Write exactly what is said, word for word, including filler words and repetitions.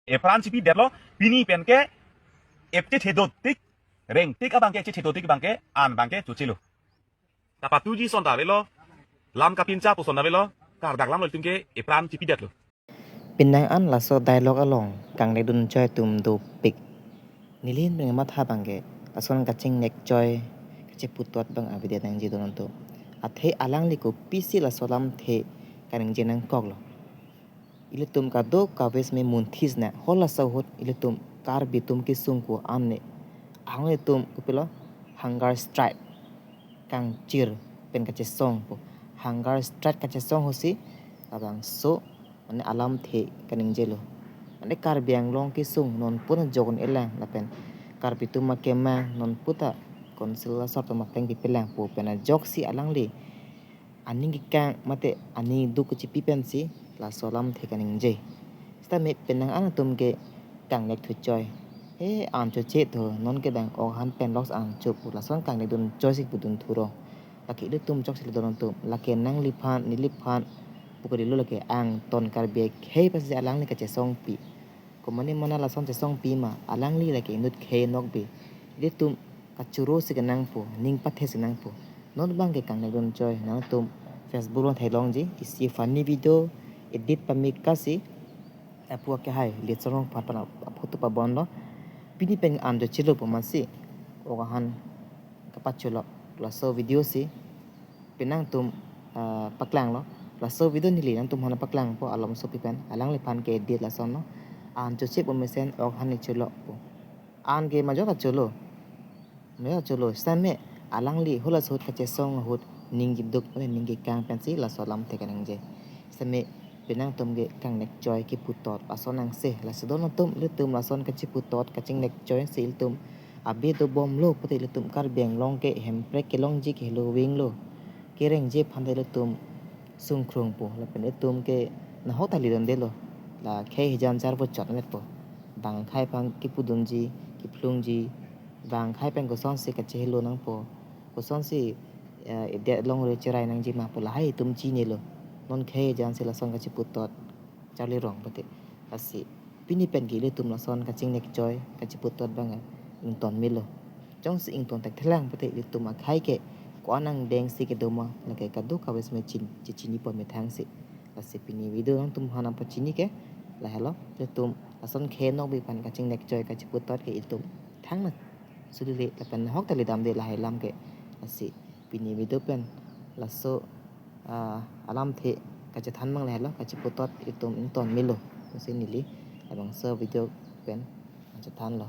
Epran chipidetlo, pini pen ke ep chethedotik, rengtik abang ke chethedotik abang ke, an abang ke chochelo. Kapatuji son ta avelo, lam kapincha pu son ta avelo, kardak lam lo ilitum ke epran chipidetlo. Penang an laso dialogue along kangnekdun choi atum dopik. Neli pen matha abang ke, lason kachingnek choi, kachiputot abang avedet nangji don atum. Athe alangli kopisi laso lamthe kaningje nangkoklo. Ilitum kadokave seme munthi sna, halaso ahut ilitum Karbi atum kesung ko-an ne. Ahang ilitum kopilo hunger strike, kangchir pen kachesong pu. Hunger strike kachesong ahutsi labangso mane alamthe kaningjelo. Mane Karbi Anglong kesung non pu ta jokun elang lapen Karbi atum akemang non pu ta council asor atum apleng pipelang pu pen ajoksi alangli aning kekang mate aning duk kachipi pensi laso alamthe kaningje. Sitame penang an atum ke kangnek thu choi. He an choche tho, non ke dang ok han pen loks an chop pu lason kangnekdun choi si pudun thuro. Lake ilitum chokche le don atum. Lake nangliphan, neliphan pu kalilo, lake angton Karbi akhei pensi alangli kachesongpi. Komane mana lason chesongpi ma, alangli lake inut khei nokbe. Ilitum kachoro si kenangpo, ning pathe si nangpo. Non abang ke kangnekdun choi, nangtum Facebook along theklongji, isi funny video edit pamik kasi, apu akehai, liat sorong phat pan ap-, aphoto pabonlo. Pini pen an chochelo pu masi, ok ahan kapacholo, laso video si penang atum, ah, paklanglo. Laso video neli nangtum aphan paklangpo alom sopi pen, alangliphan ke edit lasonlo. An choche pu mesen ok ahan ne cholo pu. An ke majok kacholo. Majok kacholo. Sitame alangli halaso ahut kachesong ahut ning keduk mane ning kekang pensi laso alamthe kaningje. Sitame penang atum ke kangnek choi keputot ason nangse. Laso don atum ilitum lason kachiputot kachingnek choi si ilitum abe dobomlo pute ilitum Karbi Anglong ke hemprek kelongji ke helo winglo. Kerengji aphan ta ilitum sungkrungpo lapen ilitum ke nahok ta lidondelo. La khei hijan char pu chot metpo. Bang akhei aphan kipudunji, kiphlungji, bang akhei pen kosonsi kachehelo nangpo, kosonsi, eh, edet longri cherai nangji ma pu lahai itum chinilo. Non khei hijan si lason kachiputot charli rong pute. Lasi pini pen ke ilitum lason kachingnek choi, kachiputot abang ington melo. Jongsi ington thekthelang pute ilitum akhei ke ko-an angdeng si kedo ma, lake kadokave seme chin-, chechini pon methang si. Lasi pini video nangtum aphan nangpachini ke lahelo, ilitum lason khei nokbe aphan kachingnek choi kachiputot ke ilitum thangnat sulile lapen nahok ta lidamde lahai alam ke. Lasi pini video pen laso, ah, alamthe kachethan abang lahelo, kachiputot ilitum ington melo pusi neli labangso video pen chethanlo.